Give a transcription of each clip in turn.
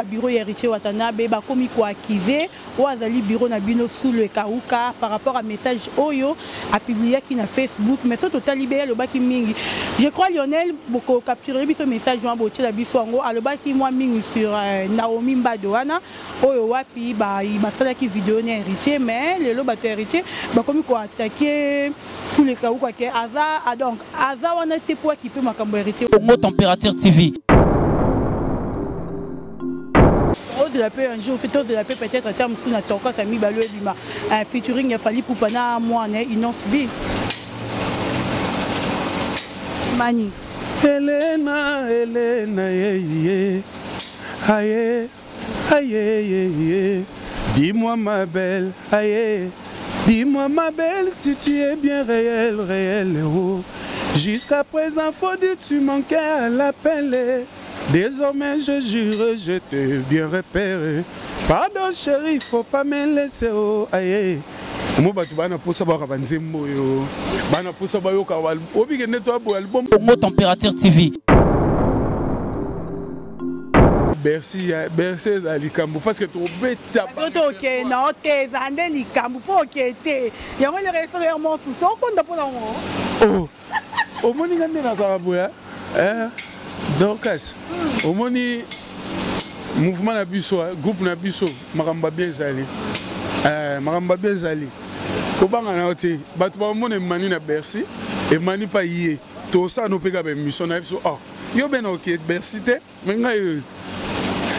Ba bureau ya Héritier Watanabe bakomi ko accuser oyo azali bureau na bino sous le kauka par rapport à message oyo a publiaki na Facebook. Mais soki totali be alobaki mingi, je crois Lionel boko capturer biso message wana, botiela biso yango. Alobaki mwa mingi sur Naomi Mbado wana oyo wapi basalaki video na Héritier, mais lelo bato ya Héritier bakomi ko attaquer sous le kauka ke aza donc aza wana te po akipe makambo ya Héritier. Congo Température TV. Ozela mpe un jour, tozela mpe peut-être ata mosusu na torkasa mibale oyo ebima featuring ya Fally Ipupa na mwana Inonce B. Mani. Helena, Helena, ye, ye. Aye, aye, ye, ye. Dis-moi ma belle, aye. Dis-moi ma belle si tu es bien réel, réel, oh. Jusqu'à présent, faut dire tu manquais à l'appel. Désormais je jure, je t'ai bien repéré. Pardon chérie, faut pas me laisser, oh, aye. Mo bato bana posa bayoka banzembo oyo, bana posa bayoka obike nde to aboya album. Congo Température TV. Bercy, ya, Bercy eza likambo parce que tobeta bato tokende na yo te, eza nde likambo mpo okende te. Yango eloko esala yo mosusu okonda mpo na yango. Oh, omoni nga nde nazala boya, eh, Dorcas, omoni mouvement na biso, eh, groupe na biso, makambo ya bien ezali. Eh, makambo ya bien ezali. Kobanga na yo te, bato bamona emani na Bercy, emani pa ye. Tosala no mpe kaka ba émission na biso. Oh, yo be na oke Bercy te, mais ngai oyo.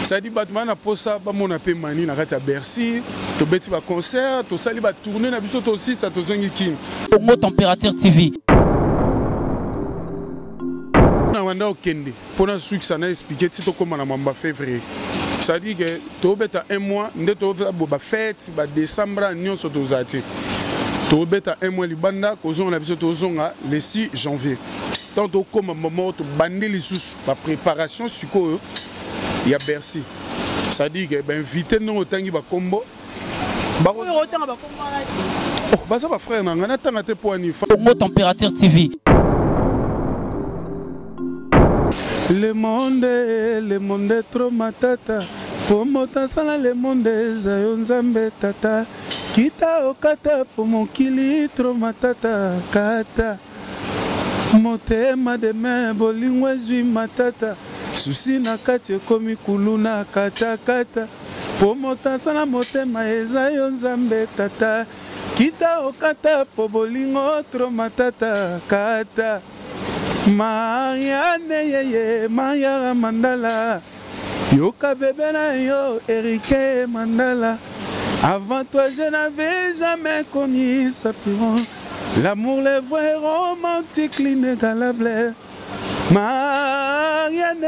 C'est-à-dire bato bana posa bamona mpe mani na kati ya Bercy, tobeti ba concert, tosali ba tournée na biso, tosisa tozongi Kin. Congo Température TV. Na wanda okende mpona sukisa na expliquer ti tokóma na mwamba février. C'est-à-dire que tobeta un mois nde tobeta ba fête ba décembre nyonso tozala te. Tobeta un mois libanda, kozonga na biso tozonga le 6 janvier. Tant tokóma moko tobandi lisusu ba préparation sikoyo ya Bercy. C'est-à-dire que ba invité ndongo otangi ba kombo, ba Oyo otanga ba kombo wana te. Oh, baza ba frère na nga, natanga te po ani. Congo Température TV. Le monde, le monde est trop matata. Po moto asala le monde eza yo Nzambe tata. Kita okata po mokili trop matata kata. Motema demain bolingo ezwi matata. Susi na kati ekomi kuluna kata kata. Po moto asala motema eza yo Nzambe tata. Kita okata po bolingo trop matata kata. Marianne yeye Mariara Mandala. Yoka bébé na yo Erike Mandala. Avant toi je n'avais jamais connu ça plus grand. L'amour les vrais romantique l'inégalable. Marianne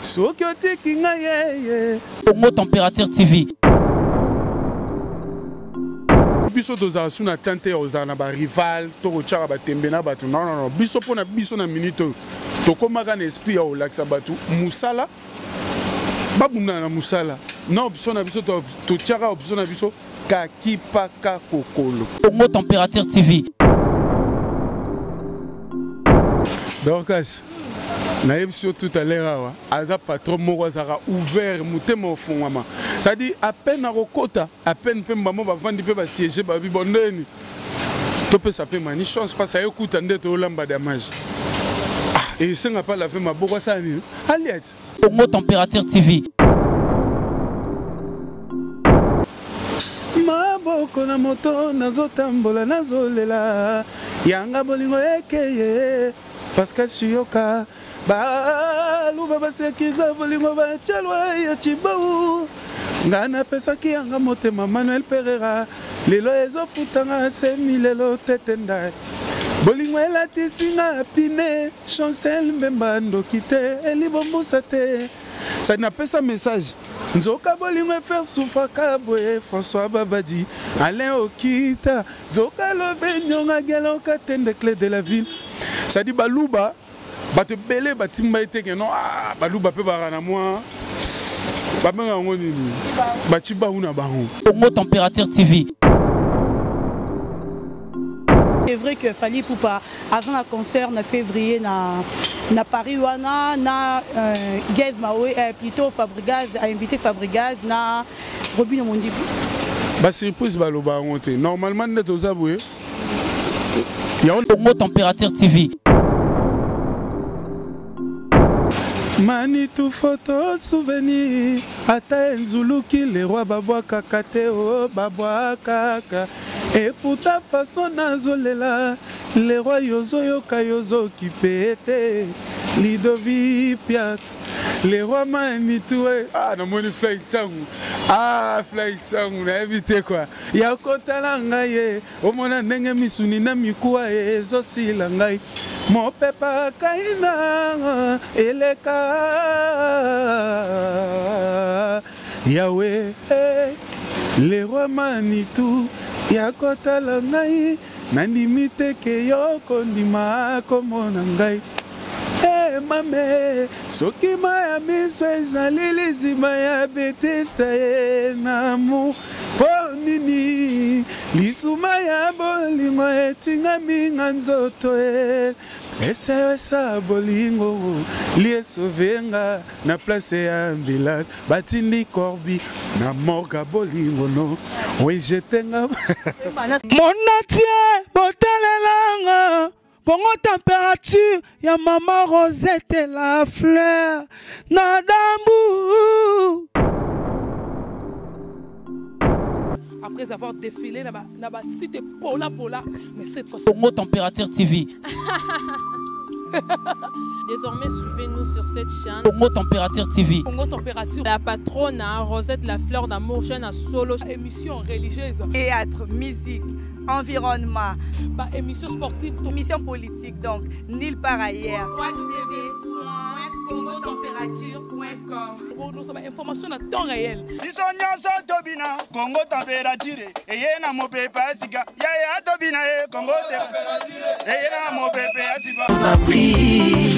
soki otiki ngai yeye. Congo Température TV. Biso tozala su na temps te ya kozala na ba rival to kotiaka batembe na bato. Non, non, non. Biso mpo na biso na minute oyo tokomaka na esprit ya kolakisa bato mosala, babundana na mosala. Na option na biso totiaka option na biso kakipaka kokolo. Congo Température TV. Dorcas, nayebisi yo tout à l'heure awa, aza patron moko azalaka ouvert, motema ofungwama. C'est-à-dire à peine akokota, à peine mpe mbamo bavandi mpe basiége babi bondeni. Topesa mpe mani chance parce aye kuta nde toyolamba damage. Ah, esenga pa lave maboko asala nini? Aliette. Congo Température TV. Maboko na moto nazotambola nazolela yanga bolingo ekeye Pascal Suyoka baluba basekiza bolingo bachalwa ya Tshibau nga napesaki yanga motema Manuel Pereira lelo ezofutanga semi lelo tete ndai bolingo elatisi nga pine Chancel Mbemba ndoki te elibombusa te sadi napesa message nzoka bolingo efer sufaka boye François Babadi Alain Okita nzoka lobe nyonga gela okatende clé de la ville sadi baluba bato ebele batimba ye te ke non, ah, baluba mpe baka na mwa babenga yango nini bacibawu na bango. Congo Température TV. C'est vrai que Fally Ipupa avant un concert na février na Paris wana na euh, Gaz Mawe euh, plutôt Fabrigaz a invité Fabrigaz na Robino Mondibu. Ba surprise baloba yango te. Normalement nde toza boye. Congo Température TV. Manitou photo souvenir ata enzuluki le roi babwakaka te o oh, babwakaka et pour ta façon nazolela le roi yozoyoka yozokipe te lidovi piat le roi manitou eh. ah namoni fly ntango ah fly ntango nayebi te kua ya kotala ngai ye omona ndenge misuni na mikuwa ezosila ngai mopepa kaina eleka yawe eh, le roi manitou ya kotala ngai nandimi te ke yo kondima komona ngai Hey, eh, mame soki ma ya miso ezali lizima ya betesta ye namu mpo nini lisuma ya bolingo etingami nga nzoto e esewesa bolingo liesove nga na place ya ambulance batindi corbi na morga bolingo no wejete nga monatie botalelanga Congo température ya maman Rosette la fleur na dambu. Après avoir défilé na ba, na ba cité pola pola, mais cette fois Congo Température TV. Désormais, suivez-nous sur cette chaîne. Congo Température TV. Congo Température. La patronne, hein, Rosette la fleur d'amour, chaîne à solo. Émission religieuse. Théâtre, musique, environnement. Ba émission sportive. Émission politique, donc, nulle part ailleurs. www.congotemperature.com Nous sommes information à temps réel. biso nyonso tobina kongo temperature eye na mopepe ya sika yaya tobina ye kongo eye na mopepe ya sika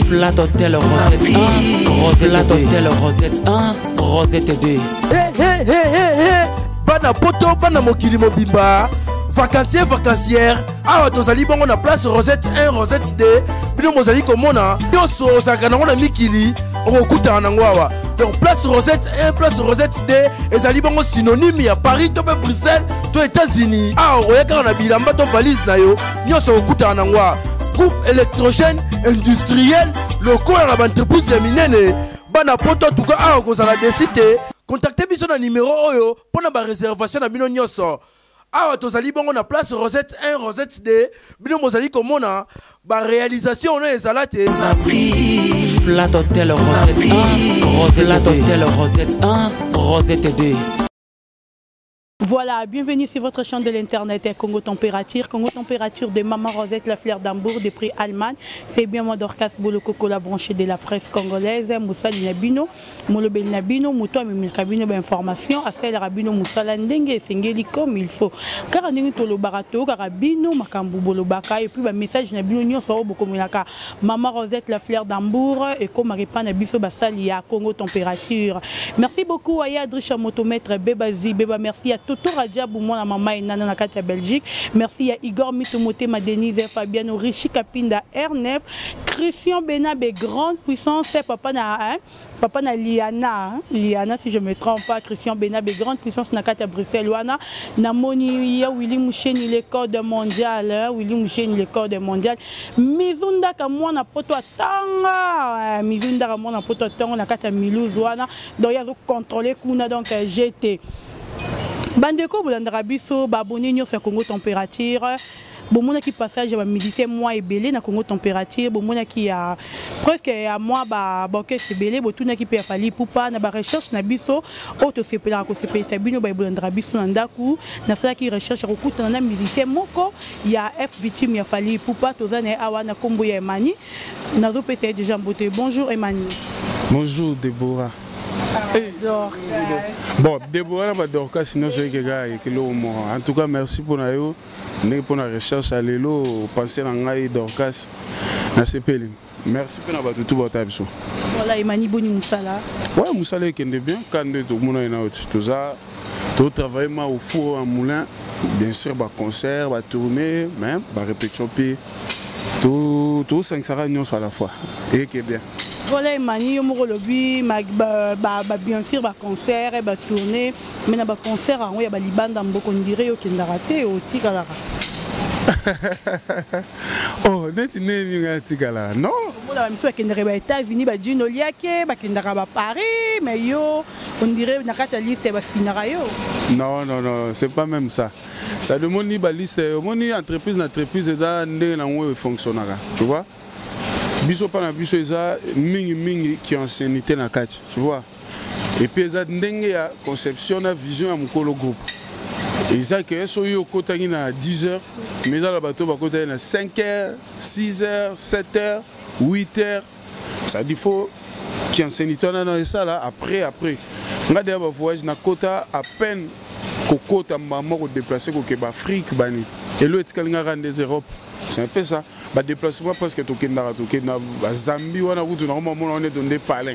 Flat Hotel Rosette 1, Rosette Hotel Rosette 1, Rosette 2. Hey, hey, hey, hey, hey. bana poto bana mokili mobimba vacancier vacancière awa tozali bongo na place rosette 1 rosette 2 bino bozali komona nyonso ozalaka nango na mikili okokutana nango awa donc place rosette 1 place rosette 2 ezali bongo synonyme ya paris to mpe bruxelles to états-unis awa okoya kaka na bilamba to valise na yo nyonso okokutana nango awa groupe électrogène industriel lokola na baentreprise ya minene bana poto tuka awa kozala desi te kontakte biso na nimero oyo mpo na bareservation na bino nyonso awa tozali bongo na place rosette 1 rosette 2 bino bozali komona baréalisation ono ezala te Flat Hotel Rosette 1, Rosette Hotel Rosette 1, Rosette 2. Voilà, bienvenue sur votre chaîne de l'internet Congo Température. Congo Température de Maman Rosette, la fleur d'Hambourg, des prix Allemagne. C'est bien moi Dorcas Bolokoko, la branchée de la presse congolaise, Moussa Linabino, Molobeli Nabino, Mouto Amemilka Bino, information, asalelaka bino mosala ndenge esengeli comme il faut. Kaka ndenge tolobaka toyokaka bino makambo bolobaka et puis ba message na bino nyonso oyo bokomelaka Maman Rosette, la fleur d'Hambourg, ekomaka epai na biso basali ya Congo Température. Merci beaucoup à Yadrisha Motomètre Bebazi Beba, merci à Toto Rajabu mwana mama enana na kati ya Belgique. Merci à Igor Mito Motema Denise Fabiano Richi Kapinda R9 Christian Benabe grande puissance papa na hein, papa na Liana hein, Liana si je me trompe pas Christian Benabe grande puissance na kati ya Bruxelles wana namoni ya Willy Musheni le code mondial hein, Willy Musheni le code mondial Mizundaka mwana poto atanga Mizundaka mwana poto atanga na kati ya Mulhouse wana donc yazo contrôler kuna donc GT bandeko bolandaka biso baabonné nyonso ya Congo Température bomonaki passage ya bamusicien mwa ebele na Congo Température bomonaki ya presque ya mwa baorchestre ebele botunaki mpe ya Fally Ipupa na barecherche na biso oyo tosepelaka kosepelisa bino baebolandaka biso na ndako nasalaki recherche ya kokutana na musicien moko ya F victime ya Fally Ipupa toza na ye awa na nkombo ya Emani nazopesa ye déjà mbote. Bonjour Emani. Bonjour Deborah. Hey. Dorcas. Bon, Deborah na ba Dorcas nyonso eke kaka eloko moko. En tout cas, merci mpona yo ndenge mpona recherche ya lelo pense na ngai Dorcas nasepeli. Merci mpe na bato tu baota biso. Voilà Emani, boni mosala? Ouais, mosala ekende bien ka nde tomona ye na yo ti toza totravaille ma au four en moulin, bien sûr baconcert, batournée, mais barépétition mpe Tosangisaka nyonso à la fois, eyeke bien. Voilà, Emani, yo moko olobi bien sûr baconcert, batournée, mais na baconcert yango ya balibanda mboka, ondire yo okendaka te, otikalaka. Oh, neti nini ngai atikala? Non. Omona bamisu bakendaka ba États-Unis, bajino liake bakendaka baparis, mais yo ondire na kati ya liste bafinaka yo. Non, non, non, c'est pas même ça. Ça demande baliste, omoni, entreprise na entreprise eza ndenge nango efonctionnaka, tu vois. Biso mpa na biso eza mingimingi ki anciennité na kati, tu vois, et puis eza ndenge ya conception na vision ya mokolo groupe. Eza ke soki okotaki na 10 heures, mais eza na bato bakotaki na 5 heures, 6 heures, 7 heures, 8 heures. Ça dit, faut ki anciennité wana na esala. Après nga deya bavoyage, nakota à peine kokota mbala moko, déplacer, kokeba Afrique bani, elo etikali nga kaka nde Europe. C'est un peu ça, badéplacement, presque tokendaka, tokenda bazambi wana kutu nakomamona wana ete nde palin,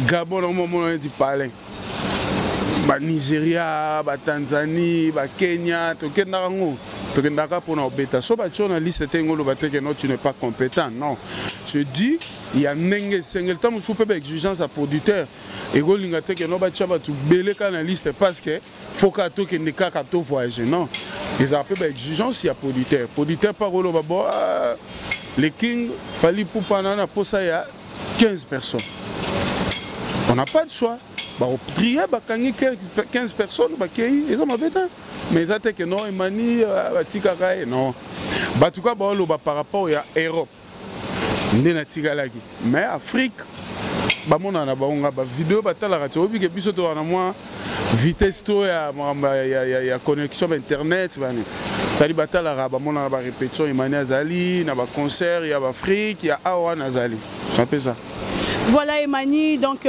Gabon nakomamona wana eti palin, Banigeria, Batanzanie, Bakenya, tokendaka yango, tokendaka mpona kobeta. So batio na liste te, ngo oloba te ke non, tu n'es pas compétent. Non, je dis ya ndenge esengeli. Ntango mosusu mpe baexigence ya producteur ekolinga te ke no batia bato bele kaka na liste parce que faut kaka tokende kaka to voyage. Non, ezala mpe baexigence ya producteur. Producteur mpa koloba bo ah, le King Fally Ipupa na posa ya 15 personnes, on n'a pas de choix, bakoprie, bakangi 15 personnes, bakei. Eza mabe te, mais eza te ke non, Emani batikaka ye. Non, bato ka baoloba par rapport ya Europe nde natikalaki, mais Afrique bamonaka na bango nga bavideo batalaka ti oyebi ke biso toza na mwa vitesse to ya makambo ya connexion bainternet bani zali, batalaka, bamonaka barépétition, Emani azali na baconcert ya baafrike ya awa nazali. C'est un peu ça. Voilà Emani, donc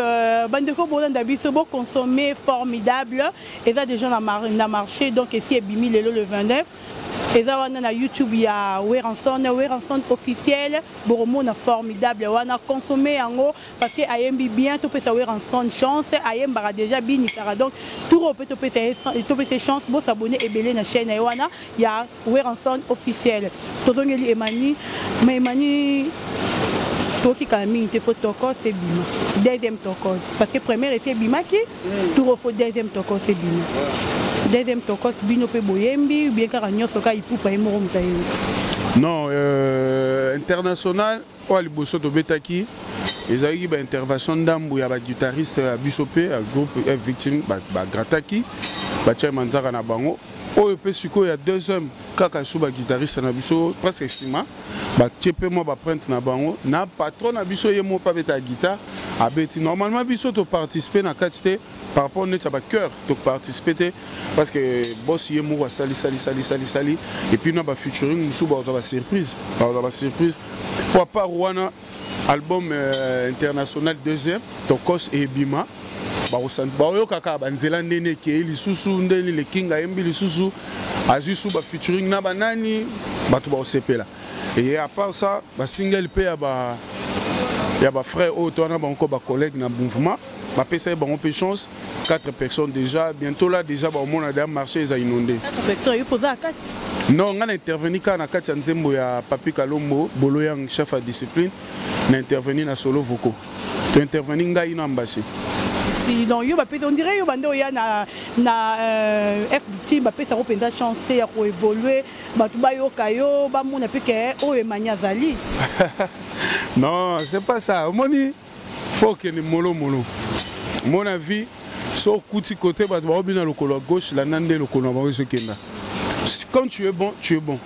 bandeko bolanda biso, bo consommer Formidable, eza déjà na marché, donc esi ebimi lelo le 29. Eza wana na YouTube ya Werrason, Werrason officiel, boromona Formidable wana, consommer yango parce que ayembi bien, topesa Werrason chance, ayembaka déjà binisaka, donc tout mpe topesa chance, bosabonner ebele na chaîne na ye wana ya Werrason officiel. Tozongeli Emani, mais Emani, tokikala mingi te, faut Tokos ebima, deuxième Tokos, parce que première esi ebimaki. Tour faut deuxième Tokos ebima. Deuxième Tokos, bino mpe boyembi bien kaka nyonso ka Ipupa ye moko moto ayembi? Non, international oyo ya liboso tobetaki ezalaki baintervention ndambu ya baguitariste ya biso mpe ya groupe F Victime, bagrataki, batia manzaka na bango. Oyo mpe sikoyo ya deuxième kaka so baguitariste na biso presque nsima batie mpe mwa baprinte na bango na patron na biso ye moko mpe abeta guitare, abeti. Normalement biso toparticipe na kati te par rapport neti ya bachœur, toparticipe te parce que boss ye moko asali sali sali sali sali, et puis na bafeaturing mosusu bazwa basurprise, bazwa basurprise. Po à part wana, album international deuxième Tokos ebima, baoyoka banzela ndenge ekei lisusu, ndeni le King ayembi lisusu, azwi su bafeaturing na banani, bato baosepela. Et à part ça, basingle mpe ya bafrère oyo to wana bango bacollègue na mouvement, bapesa ye bango mpe chance, 4 personnes déjà. Bientôt là déjà baomona deya marché eza inondé. Non, nga na intervenir kaka na kati ya nzembo ya Papi Kalombo Boloyang, chef ya discipline. Na intervenir na solo vocaux, to intervenir ngai na Ambasi. Si donc yo bapesa, on dirait yo bande oya na F Victime, bapesako mpenza chance te ya koévolue, bato bayoka yo, bamona mpe ke oyo Emani azali. Non, c'est pas ça. Omoni, faut okende molo molo. Mon avis, so okuti kote bato baobina lokolo ya gauche, landa nde lokolo na bango ezokenda. Quand tu es bon, tu es bon,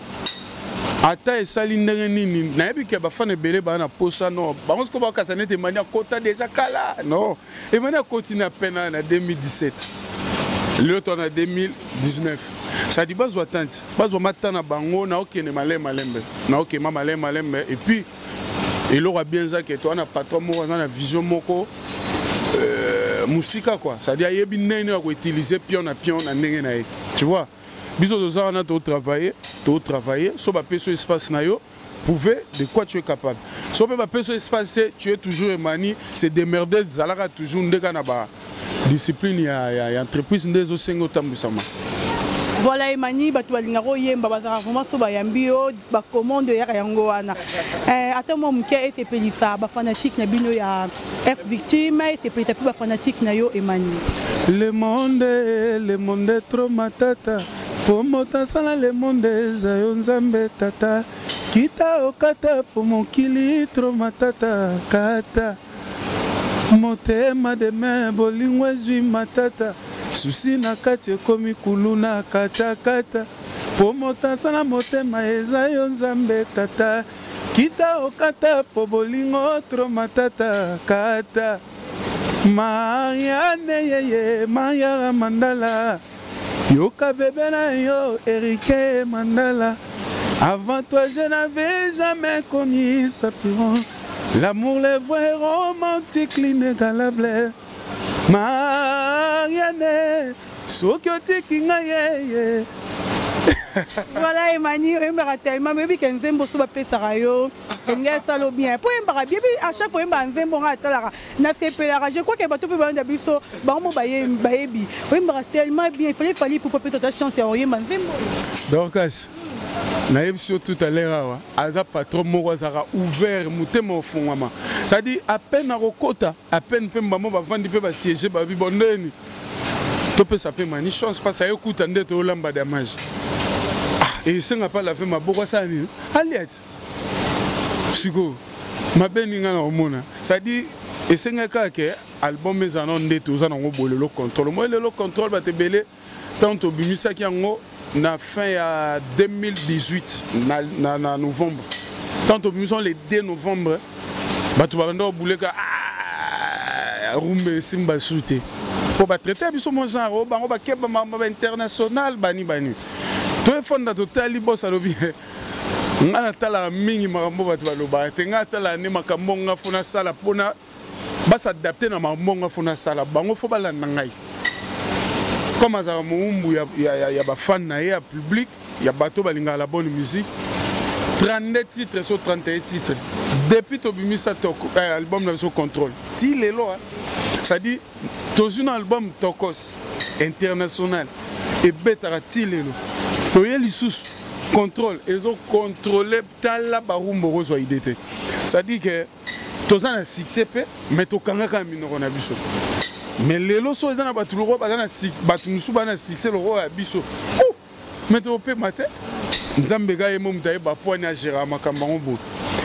ata esali ndenge nini. Nayebi ke bafana ebele baa na posa. Non, bango siko bakasa neti Emani akota déjà kala. Non, Emani akoti na pena na 2017, lelo to na 2019. Sadi bazwa tante, bazwa mata na bango, naokende malembe malembe, naokema malembe malembe. Et puis eloko ya bien eza ke to wana patron moko aza na vision moko mosika quoi, c'est-à-dire ayebi ndenge ya koutiliser pion na pion na ndenge na ye, tu vois. Biso toza wana, totravaille, totravaille. So bapesi yo espace na yo, prouver de quoi tu es capable. So mpe bapesi yo espace te, tu es toujours Emani, c'est démerder, zalaka toujours ndeka na ba discipline ya entreprise nde ezosenga otambwisama. Voilà Emani, bato balingaka oyemba bazalaka vraiment so bayambi yo bacommande eyaka yango wana. Eh, ata mwa moke esepelisa bafanatique na bino ya F Victime, esepelisa mpe bafanatique na yo Emani. Le monde, le monde est trop matata. Po moto asala le monde eza yo Nzambe tata. Kita okata po mokili trop matata kata. Motema demain bolingo ezwi matata. Susi na kati ekomi kuluna kata kata. Po moto asala motema eza yo Nzambe tata. Kita okata po bolingo trop matata kata. Mariane yeye Mariara Mandala Yoka bebe na yo Erike Mandala Avant toi je n'avais jamais connu ça piron L'amour le vrai romantique l'inégalable Mariane soki otiki ngai yeye. Voilà Emani, oyembaka tellement mais oyebi ke nzembo so bapesaka yo elingi esalo bien mpo oyembaka bien à chaque fois oyembaka nzembo ngai atalaka nasepelaka. Je crois ke bato mpe bayonda biso bango mo bayebi oyembaka tellement bien, il fallait Fally Ipupa apesa ta chance ya oyemba nzembo. Dorcas, nayebisi yo tout à l'heure awa aza patron moko azalaka ouvert, motema ofungwama, c'est-à-dire à peine akokota, à peine mpe mbamo bavandi mpe basiége babi bondeni topesa mpe mani chance parce ayekuta nde toyolamba damage. Ah, esenga mpe alave maboko asala nini aliati sikoyo mabe ninga na omona, c'est-à-dire esengaki kaka ke album ezala nano nde toza nango boye lelo contrôle moi lelo contrôle bato ebele ntango tobimisaki yango na fin ya 2018 na novembre, ntango tobimisi yango le 2 novembre, bato babanda kobuleka ah, rumba esimba su te mpo batraite ya biso mo genre oyo bango bakeba makambo ba international bani bani toefanda totali bos alobi nga natalaka mingi makambo bato balobaka te, nga natalaka nde makambo nga fo nasala mpona basadapte na makambo nga fo nasala, bango fo balanda ngai comme azalaka mowumbu ya bafan na ye ya public ya bato balingaka la bonne musique. 32 titres so 31 titres depuis tobimisa album na biso contrôle ti lelo, c'est-à-dire tozwi na album Tokos international ebetaka ti lelo, toye lisusu contrôle ezocontrôle tala barumba okozwa ide te, c'est-à-dire que toza na succès mpe mais tokangaka minoko na biso. Mais lelo so eza na bato lokola baza na bato mosusu baza na succès lokola ya biso, mais topema te. Nzambe ka ye mo moto ayeba po ani agéraka makambo yango boye,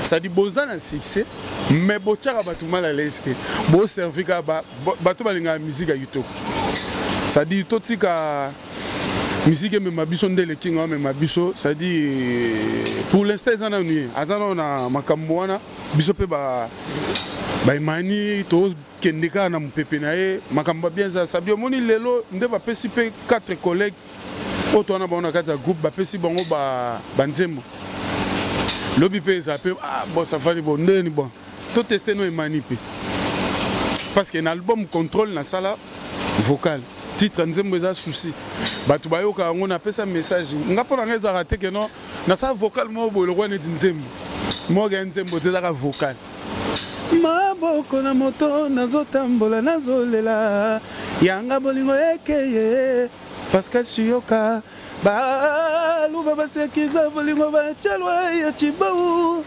c'est-à-dire boza na succès mais botiaka bato mal à l'aise te, boservi kaka bato balingaka musique ya kitoko, c'est-à-dire totika musique emema biso nde elekinga amema biso, c'est-à-dire pour l'instant eza nanu ye aza nano na makambo wana, biso mpe baemani tokende kaka na mopepe na ye makambo ya bien eza sabi. Omoni lelo nde bapesi mpe 4 collègues oyo towana bango na kati ya groupe, bapesi bango banzembo lobi mpe eza mpe ah, bon safari bon ndeni bon toteste no emani mpe parce que na album contrôle nasala vocal titre nzembo eza souci bato bayoka yango napesa message nga mpo na ngai ezalaka te ke non nasala vocal moko boye lokola neti nzembo moko ya nzembo te, ezaka vocal. Maboko na moto nazotambola nazolela yanga bolingo ekeye Pascal Siyoka baluba basekiza bolingo bacalwa ya Cibau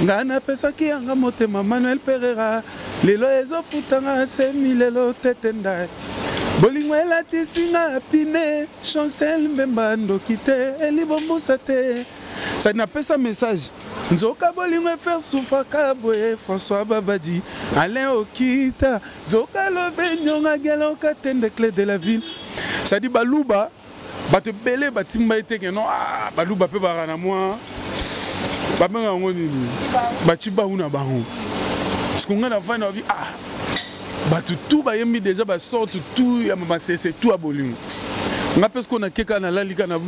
nga napesaki yanga motema Manuel Pereira lelo ezofutanga semi lelo tete ndai bolingo elatisi nga pine Chancel Mbemba ndoki te elibombusa te sadi napesa message nzoka bolingo efer sufaka boye François Babadi Alain Okita nzoka lobe nyonga geloka tende clé de la ville, c'est-à-dire baluba bato ebele batimba ye te ke non ah, baluba mpe baka na mwa babenga yango nini bacibawu na bango parceke ngai navandi na babi ah bato tu bayembi deja basorte tu ya masese tu ya bolingo nga mpe sikoyo nakeka nalali ka na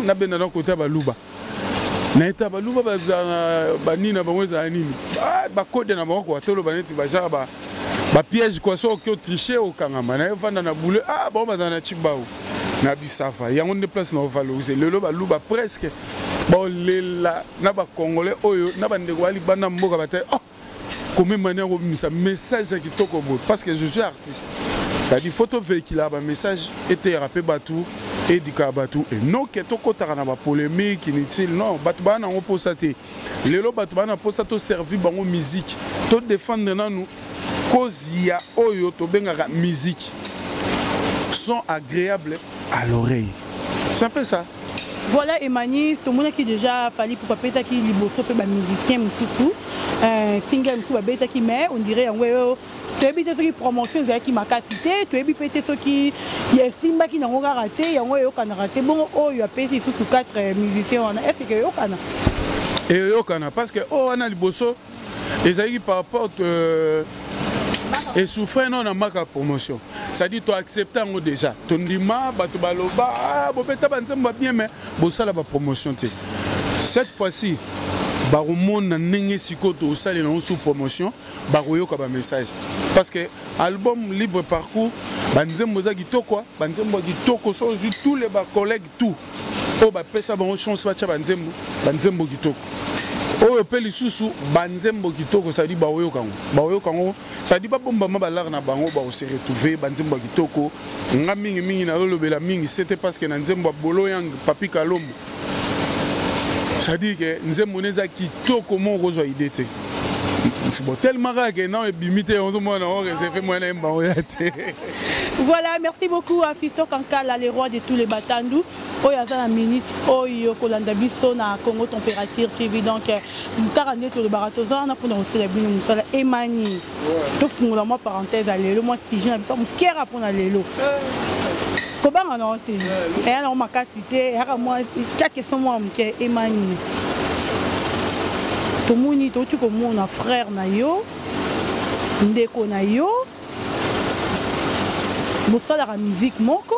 nabenda na kota baluba na eta baluba bazala banini na bango ezala nini bakode na bango koa toloba neti bajara bapiège kua soki oki otriche okangama na ye ovanda na boule ah bango bazala na cibau na bisava yango nde place na ovalorize lelo baluba presque baolela na bacongolais oyo na bandeko ya libanda mboka bata oh komema nde akobimisa message ya kitoko boye parce que je suis artiste, c'est-à-dire faut tovéhiculaka bamessage eteyaka mpe bato. Edikaka bato enoke tokɔtaka na bapolémique inutile. Non, bato baa nango mposa te. Lelo bato baa na mposa toservi bango musique, todefendre nanu cause ya oyo tobengaka musique, son agréable à l'oreille. C'est un peu ça. Voilà, Emani, tomonaki déjà Fally Ipupa apesaki liboso mpe bamusicien mosusu single mosusu babetaki, mais on dirait yango oyo toyebi te soki promotion ezalaki makasi te, toyebi mpe te soki esimbaki nango kaka te, yango eyokanaka te. Bongo oyo apesi lisusu 4 musicien wana, est ce que eyokana? Eyokana, parce que oyo wana liboso ezalaki par rapport esouffre no na maka promotion, c'est-à-dire toaccepte yango déjà, tondima. Bato baloba: "Ah, bobeta banzembo bien, mais bosala bapromotion te." Cette fois-ci bakomona ndenge sikoyo tosalela yango sous promotion, bakoyoka bamessage, parce que album Libre Parcours, banzembo eza kitoko, banzembo ya kitoko. So ozwi tous les bacollègues, tout oyo bapesa bango chance batya banzembo, banzembo kitoko. Oyo mpe lisusu banzembo kitoko, c'est-à-dire baoyoka yango, baoyoka yango, c'est-à-dire babombama balare na bango, bakose retrouve banzembo ya kitoko. Nga mingimingi nazolobela mingi, c'était parce que na nzembo ya Bolo Yang, Papi Kalombo, c'est-à-dire ke nzembo ne eza kitoko moko, kozwa idée te. Bon, tellement kaka ke nao ebimi te, ozomona o réserve moyen na yemba oya te. Voilà, merci beaucoup à Fiston Kankala, le roi de tous les Batandu. Oyo aza na minute oyo kolanda biso na Congo Température TV. Donc kaka nde tolobaka, toza wana mpona kosala bino mosala. Emani, tofungola mwa parenthèse ya lelo, mwa sujet na biso mokera mpona lelo. Kobanga nango te, eya nango makasi te, eyaka mwa tia question mwa moke. Emani, tomoni, touti komona frère na yo, ndeko na yo, bosalaka musique moko,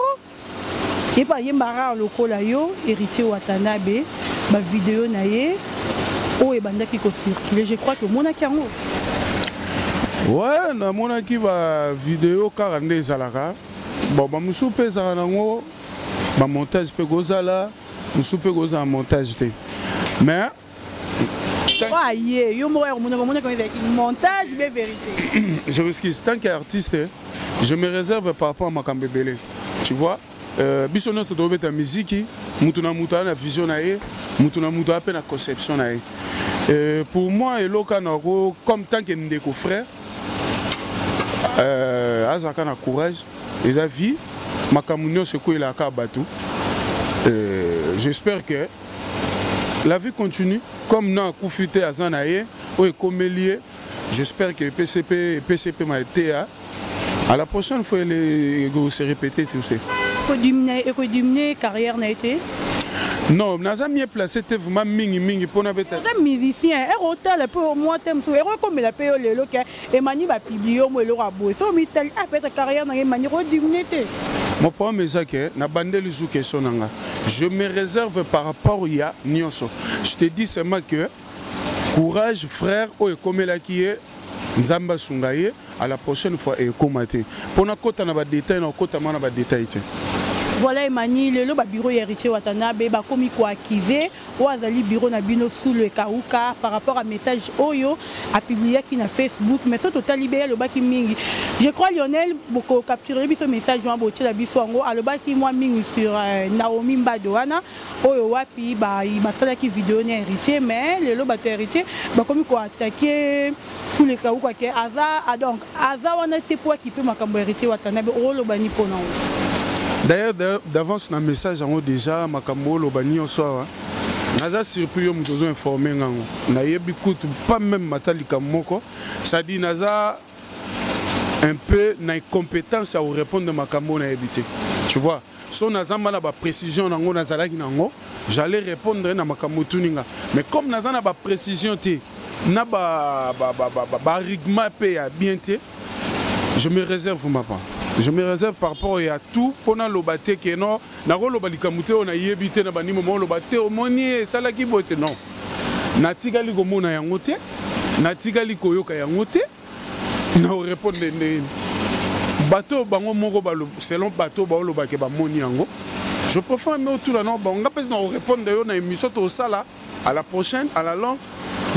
ye mpe ayembaka lokola yo, Héritier Watanabe, bavideo na ye oyo ebandaki kocircule, je crois ke omonaki yango. Ouais, namonaki bavideo kaka nde ezalaka. Bon, bamosusu mpe ezalaka nango bamontage, mpe kozala mosusu mpe kozala montage te, mais Aye yo moko ya komonaka, omonaki ezalaki montage be vérité? Je m'excuse, tant qu'artiste je me réserve par rapport à makambo ebele, tu vois. Biso nyonso tobeta miziki, mutu na mutu aza na vision na ye, mutu na mutu aza mpe na conception na ye. Pour moi, eloko nako comme tant que ndeko, frère, azalaka na courage, eza vie, makambo nyonso ekwelaka bato. J'espère que la vie continue, comme na akufi te, aza na ye oyo ekomeli ye. J'espère que epesi mpe, epesi mpe mateya, à la prochaine fois se répéter, tu sais. Ekodiminuer carrière na ye te? Non, naza mieux placé te vraiment mingimingi mpona beta. Oza musicien, ere otala mpe mwa te mosusu ere okomela mpe yo lelo ke Emani bapublie yo mo eloko ya boye, so omitali, ah, peut-être carrière nanga Emani ekodiminuer te. Mon problème eza ke nabandeli zu question na nga, je me réserve par rapport ya nyonso. Je te dis seulement que courage, frère, oyo ekomelaki ye, Nzambe asunga ye, à la prochaine fois ekóma te. Mpona kota na badetail, na okotama na badetail te. Voilà, Emani, lelo babureau ya Héritier Watanabe bakomi koaccuser oyo azali bureau na bino Sulu Ekauka par rapport à message oyo apubliaki na Facebook. Mais so totali be, alobaki mingi, je crois Lionel bokocapture biso message wana, botiela biso yango. Alobaki mwa mingi sur Naomi Mbado wana oyo wapi basalaki video na Héritier, mais lelo bato ya Héritier bakomi koattaquer Sulu Ekauka ke aza, donc aza wana te po akipe makambo ya Héritier Watanabe. Oloba ni mpona ngo? D'ailleurs, d'avance na message yango déjà, makambo oloba nyonso awa, naza surpris yo moto ozo informe ngango. Nayebi kutu pas même mata likambo moko, c'est-à-dire naza un peu na incompétence ya korépondre makambo nayebi te, tu vois. So naza mba na baprécision nango, nazalaki nango, j'allais répondre na makambo otuni nga, mais comme naza na baprécision te, na barigma mpe ya bien te, je me réserve mapa, je me réserve par rapport ya tout mpo naloba te ke non, nakoloba likambo te oyo nayebi te na bandimo maoloba te. Omoni esalaki boye te, non, natikali komona yango te, natikali koyoka yango te, na korépondre ndenge bato bango moko, selon bato baolobake bamoni yango. Je préfère me otuna na bango, nga mpe na korépondre yo na émission tosala à la prochaine, à la longue.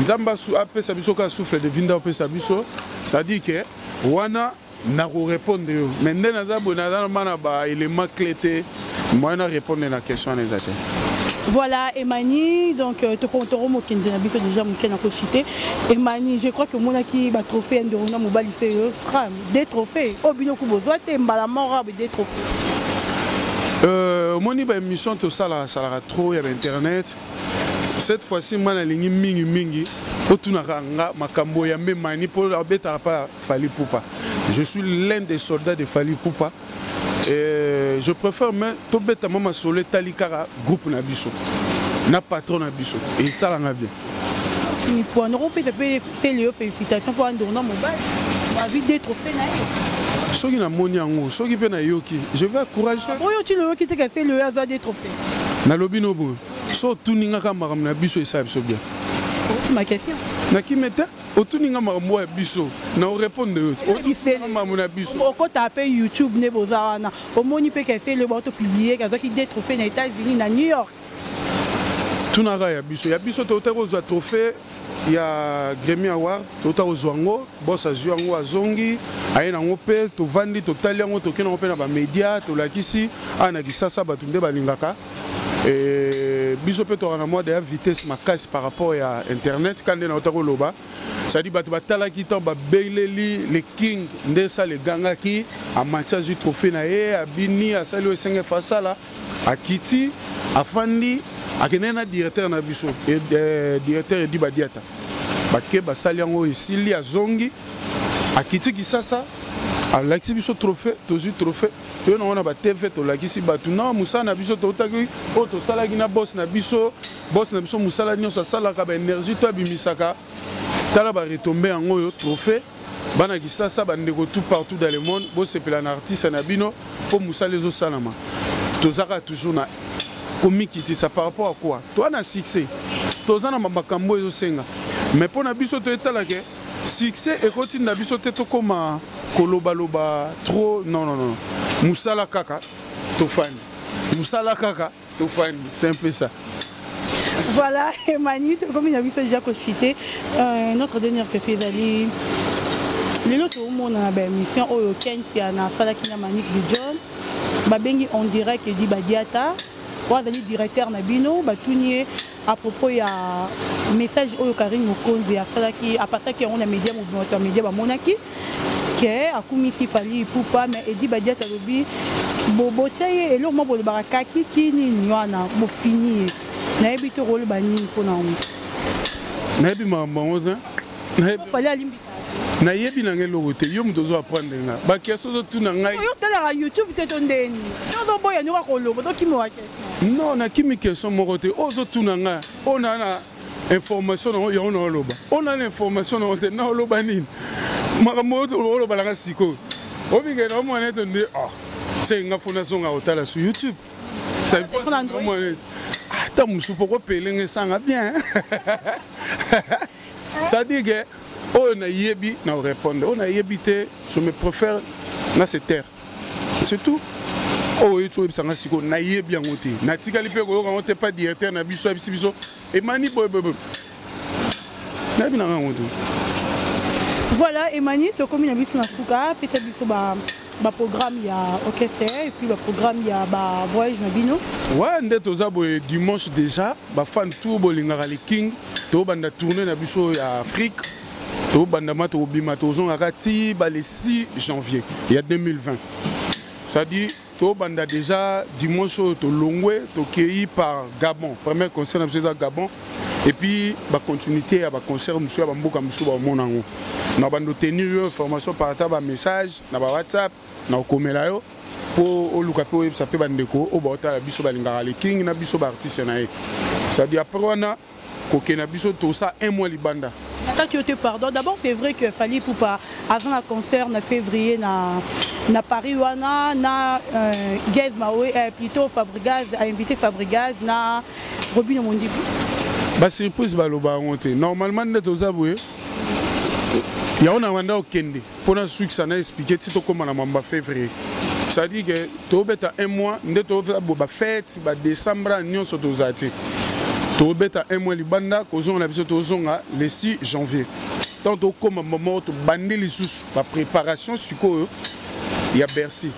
Nzambe apesa biso kaka souffle de vie, nde apesa biso, c'est-à-dire ke wana nakorépondre yo. Mais nde naza boye, naza na bana baélément clé te. Moyen na répondre na question wana eza te. Voilà, Emani, donc euh, tokotoro mokende na biso déjà moke na kochite. Emani, je crois que omonaki ba trophée ya Ndorona mobali se yo fra des trophées. Oyo bino ku bozwa te mbala moko abe des trophées. Euh, omoni ba émission tosalaka salaka trop ya ba internet. Cette fois-ci nga nalingi mingi mingi otunaka nga makambo ya Memani mpo abetaka pa Fally Ipupa. Je suis l'un des soldats de Fally Ipupa. Et je préfère mais tobeta mwa masolo etali kaka groupe na biso na patron na biso esalanga bien. Mipua nokopesa mpe sele yo félicitation mpo andorna mobali azwi de trophée na ye. Soki namoni yango, soki mpe nayoki, je vais encourager. Oyo ti loyoki te ka sele oyo azwa de trophée. Nalobi no boye, so otuni nga kaka makambo na biso esala biso bien. Ma question. Nakime te. Otuni nga makambo ya biso na orépondre yo makambo na biso. Okota mpe YouTube nde boza wana, omoni mpe kesele bato publie azwaki de trophée na États-Unis, na New York. Tunaka ya biso, ya biso touta kozwa trophée ya Grammy Award, touta kozwa yango, bos azwi yango, azongi aye nango mpe tovandi totali yango, tokei nango mpe na bamédia, tolakisi awa na Kisasa, bato nde balingaka. Biso mpe toka na mwa deya vitesse makasi par rapport ya internet ka nde nauta koloba, c'est-à-dire bato batalaki ntango babeleli le king nde esala egangaki, amati azwi trophée na ye, abini, asali oyo esenge fa asala, akiti afandi, akendeki na directeur na biso, directeur Edi Badiata, bake basali yango, esili, azongi, akiti Kisasa, alakisi biso trophée, tozwi trophée, toye nango na batv, tolakisi bato na mosala na biso toutaki oyo tosalaki na boss na biso. Boss na biso mosala nyonso asalaka, baénergie to abimisaka, tala baretombe yango oyo trophée. Bana Kisasa, bandeko tout partout dans le monde, bosepela na artiste na bino mpo mosala ezosalama. Tozaka toujours na komikitisa par rapport à quoi toa na succès, toza na makambo ezosenga, mais mpo na biso toyetalake succès ekotinda biso te tokóma kolobaloba trop. Non, non, non, mosala kaka tofandi, mosala kaka tofandi, c'est un peu ça. Voilà, Emmanuel, comme il a vu ça déjà cité, notre dernière question ezali lelo toomona na baémission oyo Ken Piana asalaki na Manik de John, babengi on dirait que Edi Badiata oyo azali directeur na bino, batuni ye à propos ya message oyo Karine Mokonzi asalaki, apasaki yango na média mobima, bato ya média bamonaki ke akumisi Fally Ipupa, mais Edi Badiata alobi bobotia ye eloko moko bolobaka kaki kinini wana bofini ye. Nayebi te koloba nini mpona yango. Nayebi makambo yango te. Fally alimbisa. Nayebi nanga eloko te. Yo moto ozo apprendre nga baquestion ozotuna ngai. Oyo otalaka YouTube te to ndeni ozoboya nyoka koloba, ozokimiwa question? Non, nakimi question moko te. Oyo ozotuna ngai, oyo naa na information nango, yango na oloba. Oyo naa na information nango te, na oloba nini? Makambo oloba nanga sikoyo, obikende omwana ete nde se nga fo nazonga kotala sur YouTube ata mosusu po kopelenga esanga bien. C'est-à-dire que oyo nayebi na répondre, oyo nayebi te, je me préfère na se taire, c'est tout. Oyo oyeti oyebisanga sikoyo, nayebi yango te, natikali mpe koyoka yango te. Pa directeur na biso ayebisi biso Emani boye boye boye, nayebi nanga yango te. Voilà, Emani, tokomi na biso na suka. Pesa biso ba baprogramme ya orchestre et puis baprogramme ya bavoyage na bino. Ouais, nde toza boye, dimanche déjà, bafan tour bolingaka le king, tobanda tournée na biso ya Afrique, tobanda ma tobima, tozongaka ti ba le 6 janvier ya 2020. C'est-à-dire tobanda déjà dimanche oyo, tolongwe, tokei par Gabon, premier concert na biso eza Gabon, et puis bacontinuité ya baconcert mosusu ya bamboka mosusu bamona yango na bando tenir yo information par ata bamessage na bawhatsapp na okomela yo mpo oluka mpe oyebisa mpe bandeko oyo baotala biso, balingaka le king na biso, baartiste na ye. C'est-à-dire après wana kokende na biso, tosala un mois libanda. Nakati yo te, pardon. D'abord, c'est vrai que Fally Ipupa aza na concert na février na Paris wana na Gaz Mawe, plutôt Fabrigaz, a invité Fabrigaz na Robino Mondibu. Basurprise baloba yango te. Normalement nde toza boye, yango na banda okende mpona sukisa na expliquer ti tokóma na mamba février. C'est-à-dire que tobeta un mois nde tobeta bafête badécembre nyonso, toza te, tobeta un mois libanda, kozonga na biso tozonga le 6 janvier. Ntango tokóma moko, tobandi lisusu bapréparation sikoyo ya Bercy.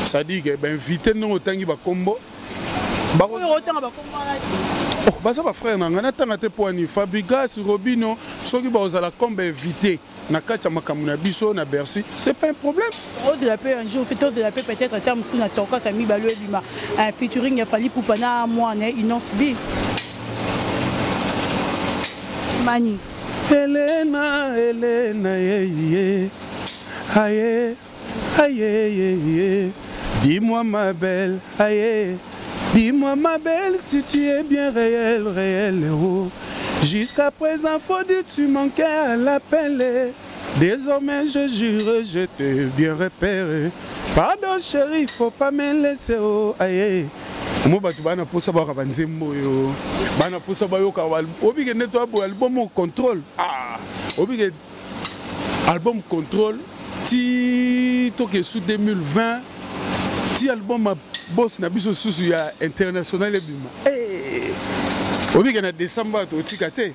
C'est-à-dire que bainvité ndenge otangi bakombo oh, baza bafrère na ngai natanga te mpo ani Fabrigas Robino soki bakozala comme bainvité na kati ya makambo na biso na Bercy, c'est pas un problème. Ozela mpe un jour, tozela mpe peut-être ata mosusu na Torcas ya mibale ebima featuring ya Fally Ipupa na mwana Innoss'B Mani. Helena, Helena, ye, ye. Aye, aye, ye, ye. Dis-moi ma belle, aïe. Dis-moi ma belle si tu es bien réel, réel, oh. Jusqu'à présent, faut dire tu manquais à l'appel. Désormais, je jure, je t'ai bien repéré. Pardon chérie, faut pas me laisser, oh, aïe. Mo bato bana posa bayoka banzembo oyo, bana posa bayoka obike nde to aboya album Contrôle. Ah, obike album Contrôle ti toke su 2020 ti album ya boss na biso susu ya international ebima. Hey! Obike na décembre totika te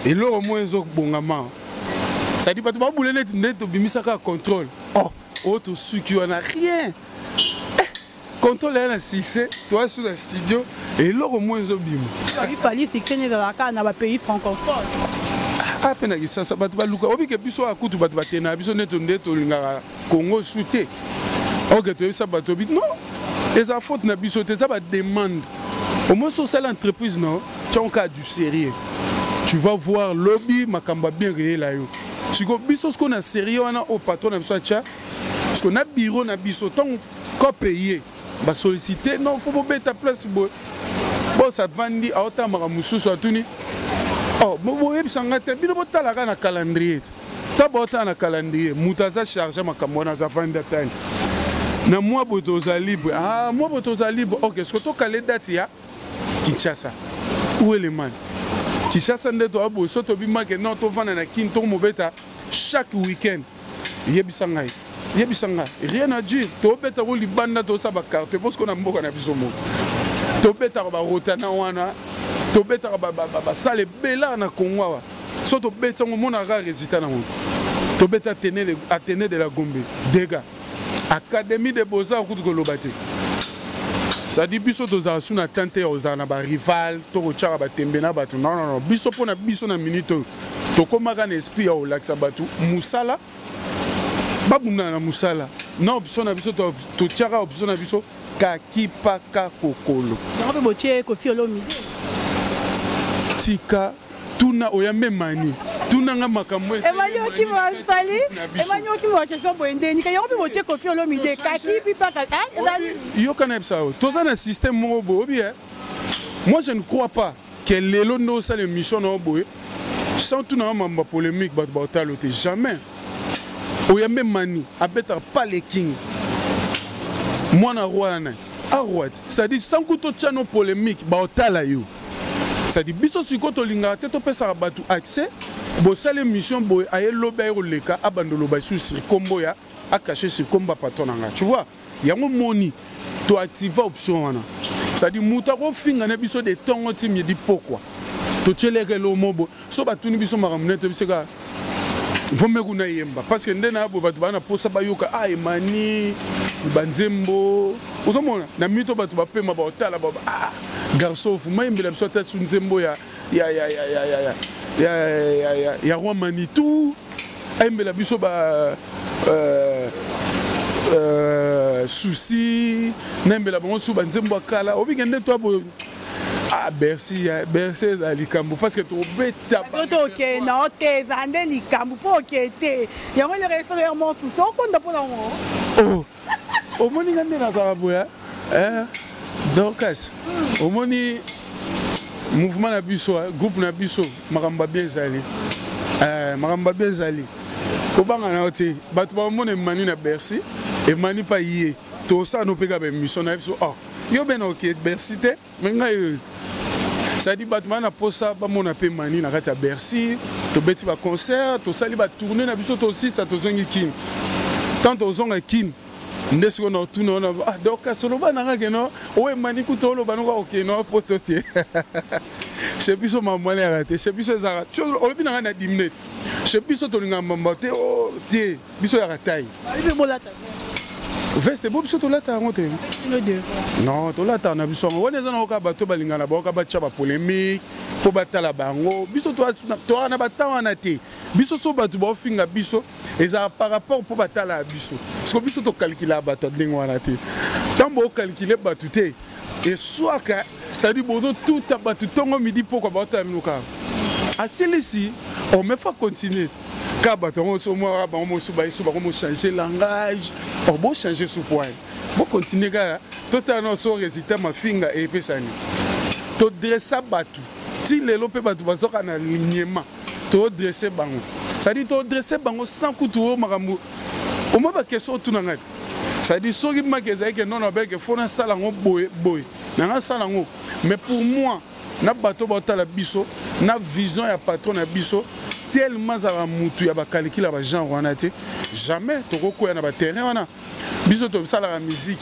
eloko moko ezobongama, c'est-à-dire bato babule neti nde tobimisaka Contrôle. Oh, oyo tosuki wana rien. Contrôle ya na succès, toa su na studio, eloko moko ezobima. Fally succès ezalaka na bapays francophone. Ah, mpe na Kisasa bato baluka obike biso akutu bato batena biso nde nde tolingaka Congo su te. Oke toyebisa bato obi non, eza faute na biso te, eza bademande. Au moins osala entreprise na tiango kaka du sérieux, tu vas voir lobi makambo ya bien reyela yo. Sikoyo biso sikoyo na sérieux wana oyo patron na biso atya sikoyo na bureau na biso, ntango kope ye basollicite non, fo bobeta place boye, bos avandi aotamaka mosusu atuni: oh, boyebisa nga te, bino botalaka na calendrier te. To botala na calendrier, moto aza charge makambo wana aza vandi atani na mwa boye toza libre. Ah, mwa boye toza libre. Ok, soki tokale date ya Kinshasa ou elemani Kinshasa nde toa boye, so tobimake non, tovanda na Kini, tokomobeta chaque week-end. Yebisa ngai, yebisa ngai, rien à dire. Tobetako libanda, tosala bacarte parce na mboka na biso moko tobetaka barotana wana, tobetaka basala ebela na Congo awa. So tobeti yango, omonaka résultat nango. Tobeta Athénée de la Gombe, dega Académie de Beaux-Arts kutu koloba te. C'est-à-dire biso tozala su na tante ya kozala na barival to kotyaka batembe na bato. Non, non, non, biso mpo na biso na minute oyo tokomaka na esprit ya kolakisa bato mosala, babundana na mosala na option na biso. Totiaka option na biso kakipaka kokolo. Yango mpe botie Koffi Olomide. Tika tuna oyambe Mani, tunanga makambo. Emani okima Fally, Emani okima question boye ndeni yango mpe botie Koffi Olomide kakipi paka ezali. Yoka na yebisa oyo toza na système moko boye obi. Moi je ne crois pas que lelo nde osala émission na yo boye sans tuna mambo ya polémique, bato baotala te. Jamais. Oyambe Mani abetaka pas le king mwana roi wana aroi te, c'est-à-dire sans kutu totya no polémique, baotala yo. C'est-à-dire biso sikoyo tolingaka te topesaka bato accès. Bosala émission boye, aye lobi, aye koleka, abanda oloba lisusu sur kombo ya acache sur kombo ya patron na nga, tu vois. Yango moni toactiva option wana, c'est-à-dire moto akofinga na biso de ntongo ti midi pokwa, totieleka eloko mo boye. So batuni biso makambo nete biso kaka vome kuna yemba, parce que nde na boye bato baa na posa bayoka. Ah, Emani banzembo ozomona na mito bato bapema baotala ba ah, garçon fuma yembela biso ata su nzembo ya ya ya ya ya ya ya ya ya ya roi Manitou, ayembela biso ba souci, nayembela bango su banzembo ya kala. Obike nde to boye. Ah, Bercy, Bercy eza likambo parce que tobeta. Tokende o te, eza nde likambo mpo oke te. Yango eloko esolo ya mosusu okonda mpo nango. Oh, omoni nga nde nazala boya. Dorcas, omoni mouvement na biso, groupe na biso, makambo ya bien ezali, makambo ya bien ezali. Kobanga na yo te, bato bamona Emani na Bercy, Emani mpa ye tosala no mpe kaka baémission na biso. Oh, yo be na oke Bercy te, me ngai c'est-à-dire bato baa na posa bamona mpe Mani na kati ya Bercy. Tobeti baconcert, tosali batourne na biso, tosisa, tozongi Kini. Tant tozonga Kini nde sikoyo na otuna wana: ah, Dorcas, oloba nanga keno oyo Emani kuta oloba noko okeno poto te. Chez biso mambo wana yaka te. Chez biso ezalaka olobi nanga na dimne. Chez biso tolingaka mbamba te. O te, biso yaka tai. Veste bo biso tolata yango te. Non, tolata na biso yango. Wana eza na oka bato balingana baoka batya ba polémique mpo batala bango. Biso toa na ba temps wana te. Biso so bato baofinga biso ezala par rapport mpo batala ya biso. Parce que biso tokalkila bato ya ndenge wana te. Ntango bokalkile bato te eswaka, c'est-à-dire bozotuta bato ntongo midi pokwa baotala bino kaka. Asilisi, on me fa continuer. Ka bato yango so mwa bango mosusu bayesu bango mochange langage, or bochange su poil bocontinue kaka totala na so résultat mafinga epesani. Todressa bato ti lelo mpe bato bazwaka na lignema, todresse bango, c'est-à-dire todresse bango sans kutu oyo makambo omoi baquestion otuna ngai. C'est-à-dire soki maki ezali ke nono abeke fo nasala yango boye boye na nasala yango, mais pour moi na bato baotala biso na vision ya patron na biso tellement azala mutu ya bakalikile ya bagenre wana te, jamais tokokwea na baterrain wana. Biso tosalaka musique,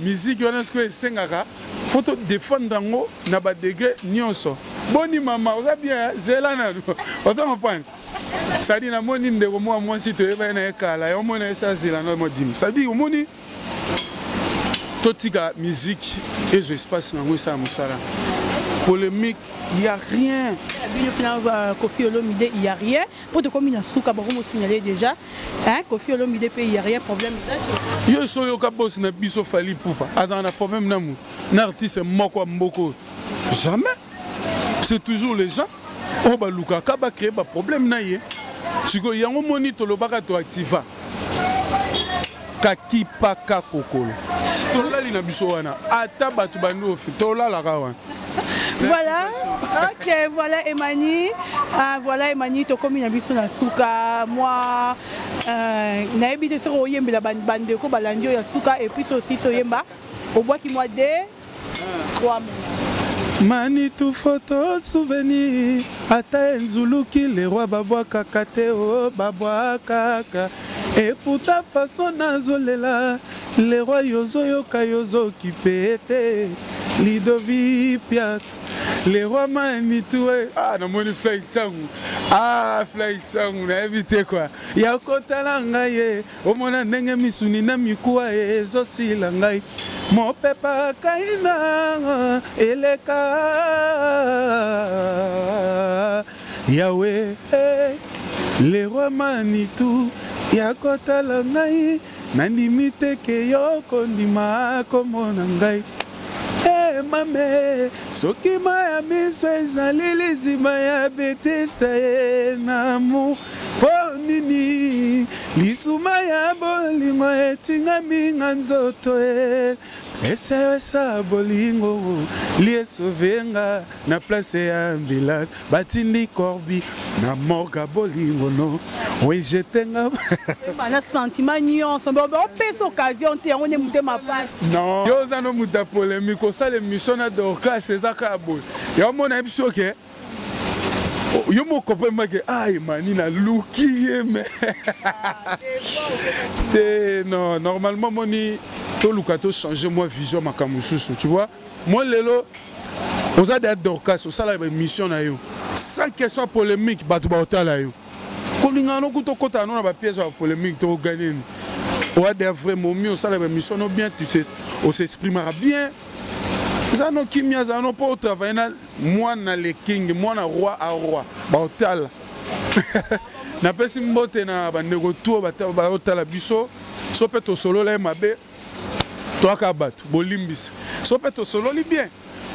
musique wana sikoyo esengaka fo todefendre yango na badegré nyonso. Boni mama, oza bien, zela nanu oza comprendre. C'est-à-dire namoni ndeko mwa mwasi toyebani na ye kala, yo omoni ye sa zela na modimi. C'est-à-dire omoni totika musique ezwa espace nango esala mosala. Polémique, il y a rien. Bino pena Koffi Olomide, il y a rien. Po tokomi na suka bango mo signaler déjà. Hein, Koffi Olomide pe il y a rien problème. Yo so yo ka boss na biso Fally Ipupa. Azana na problème na mu. Na artiste moko mboko. Jamais. C'est toujours les gens oyo balukaka ba créer ba problème na ye. Siko yango moni tolobaka to activa. Kakipaka kokolo. Tolali na biso wana ata bato bandi ofi tolalaka wana. Voilà, ok, voilà Emani, ah, voilà Emani, tokomi na biso na suka, moi, nayebi te soki oyembela bandeko balandi oyo ya suka, et puis aussi soyemba, obwaki moi 2, 3 minutes. Manitou photo souvenir, ata enzuluki le roi babwakaka te, oh, babwakaka. Et pour ta façon nazolela, le roi yozoyoka yozokipe te. Lidovi Piat, le roi Manitou, ah, namoni fly tsangu, ah, fly tsangu, nayebi te quoi. Ya kotala ngai ye, omona ndenge misuni na mikuwa ezosila ngai. Mopepa kaina eleka Yahweh, le roi Manitou, ya kotala ngai, nandimi te ke yo kondima komona ngai. Eh, mame, soki ma ya miso ezali lizima ya betista ye namu. Po nini lisuma ya bolingo etingami nga nzoto e. Eseyo esa bolingo liesovenga na place ya ambulance batindi corbi na morgue bolingo no. Oui, je tenga. Na sentiment nyonso, mais on pèse occasion te yango ne mutema pas. Non, yo oza no muta polémique, osala émission na Dorcas eza kaka boye. Yo mona biso ke yo moko mpe make, ah, Emani naluki ye me te. Non, normalement moni toluka tochanger moi vision makambo mosusu, tu vois. Moi lelo oza deya Dorcas, osala émission na yo sans question polémique, bato baotala yo kolingana noku tokɔtaka no na bapièce ya polémique tokoganye ni oya deya vrai momi, osala émission no bien, tu sais, osexprimera bien, eza no kimia, aza no mpo otravaille na mwana le king, mwana roi a roi baotala. Napesi mbote na bandeko tu baotala biso, so mpe tosolola ye mabe, toaka bato bolimbisa, so mpe tosololi bien,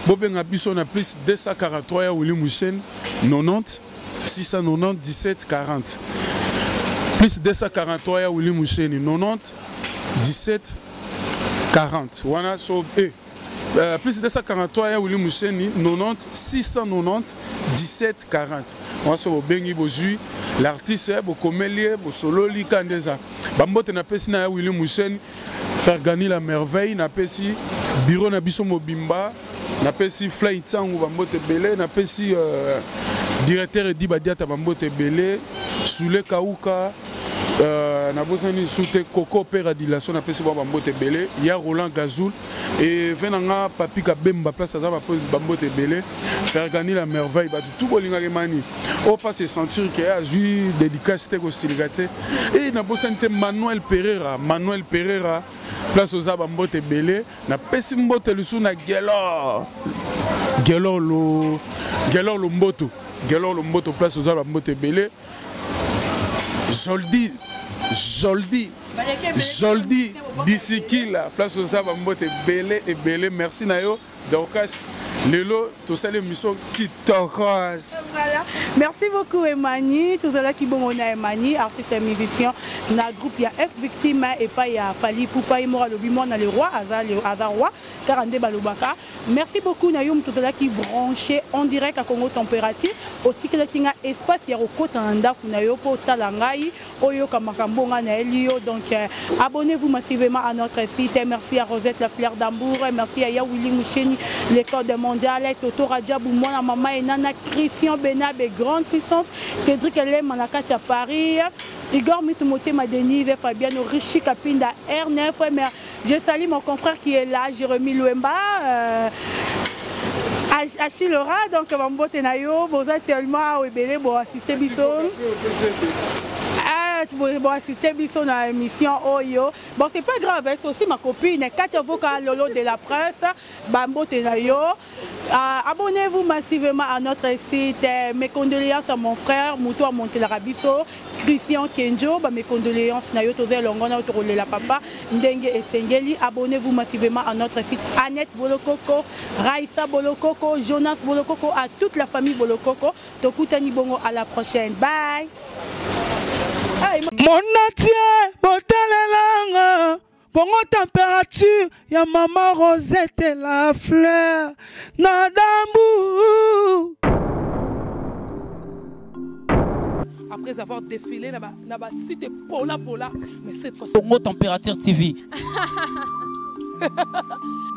bobenga biso na plus 243 ya Willy Mouchen 90 690 17 40, plus 243 ya Willy Mouchen 90 17 40 wana so plus 243 ya Willy Moucheni 90 690 17 40 wana so bobengi bozwi l'artiste, bokomeli ye, bosololi ka nde eza. Bambote napesi na ya Willy Moucheni, Fergani la merveille, napesi bureau na biso mobimba, napesi Fly Nsangu bambote ebele, napesi directeur Edi Badiata bambote ebele, Soule Kauka, nabosani su te Coco Pera Dilation, napesi bango bambote ebele, ya Roland Gazoul et ve na nga Papi Kabemba place aza bambote ebele, Fergani la merveille, bato tu bolingaka Emani oyo mpasi esentir ke azwi dédicace te kosilika te. E nabosani te Manuel Pereira, Manuel Pereira. Place oza bambote ebele. Napesi mbote lisusu na Gelor. Gelor lo Gelor Lomboto. Gelor Lomboto place oza bambote ebele. Zoldi Zoldi Zoldi Disikila place oza bambote ebele ebele. Merci na yo Dorcas. Lelo tosali émission kitoko. Voilà. Merci beaucoup Emani. Tozalaki bongo na Emani, artiste et musicien na groupe ya F Victime et pas ya Fally Ipupa ye moko alobi mwana le roi aza le aza roi kaka nde balobaka. Merci beaucoup na yo moto ozalaki branché en direct à Congo Température. Otikelaki nga espace ya kokota na ndako na yo mpo otala ngai oyoka makambo nga nayeli yo. Donc abonnez-vous massivement à notre site. Merci à Rosette la fleur d'amour, merci à Yawili Moucheni, le code mondial, Toto Radjabou, mwana mama et nana Christian Benabe, grande puissance, Cédric Lema na kati ya Paris, Igor Mitumotema Denise, Fabiano Richi Kapinda R9. Mais je salue mon confrère qui est là, Jérémy Luemba, Achille Laura, donc bambote na yo, boza tellement ebele bo assister biso. Ah, bo assister biso na émission oyo. Bon, c'est pas grave, hein, c'est aussi ma copine Katia Voka Lolo de la presse, bambote na yo. Ah, abonnez-vous massivement à notre site. Mes condoléances à mon frère Moutou à Montelarabiso, Christian Kenjo, bah, mes condoléances na yo toza elongo na yo tokolela papa ndenge esengeli. Abonnez-vous massivement à notre site. Annette Bolokoko, Raissa Bolokoko, Jonas Bolokoko, à toute la famille Bolokoko. Tokutani bongo à la prochaine. Bye. Mon entier, botalelanga. Congo température, ya maman Rosette la fleur, Nadambu. Après avoir défilé na ba cité Pola Pola, mais cette fois-ci. Congo Température TV.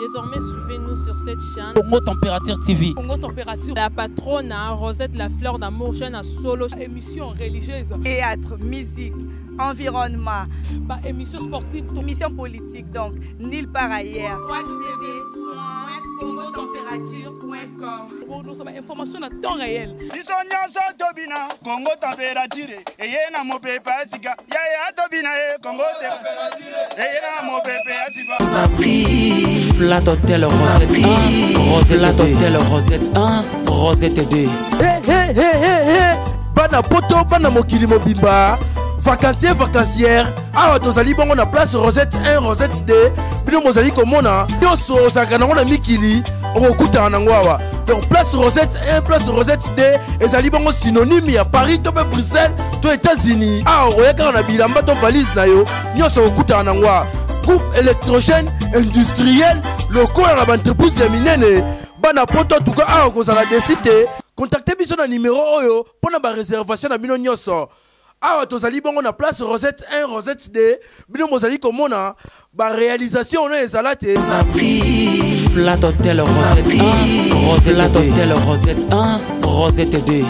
Désormais, suivez-nous sur cette chaîne. Congo Température TV. Congo Température. La patronne, hein, Rosette la fleur d'amour, chaîne à solo. Émission religieuse. Théâtre, musique, environnement. Bah, émission sportive. Émission politique, donc, nulle part ailleurs. www.congotemperature.com. Bon, nous sommes information à temps réel. Biso nyonso tobina Congo Température eye na mopepe ya sika yaya tobina ye Congo Température eye na mopepe ya sika. Flat Hotel Rosette 1, Rosette Flat Hotel Rosette 1, Rosette 2. Hey, hey, hey, hey, hey. Bana poto, bana mokili mobimba. Vacancier, vacancière. Awa tozali bongo na place Rosette 1, Rosette 2. Bino mozali komona nyonso ozalaka nango na mikili okokutana nango awa. Donc place Rosette 1, place Rosette 2 ezali bongo synonyme ya Paris to pe Bruxelles to États-Unis. Awa okoya kaka na bilamba to valise na yo nyonso okokutana nango awa. Groupe électrogène industriel lokola na ba entreprise ya minene. Bana poto en tout cas awa okozala déçu te. Contactez biso na numéro oyo mpona ba réservation na bino nyonso. Awa tozali bongo na place Rosette 1, Rosette 2. Bino mozali komona ba réalisation ono ezala te. Flat Hotel Rosette 1, Rosette Flat Hotel Rosette 1, Rosette 2.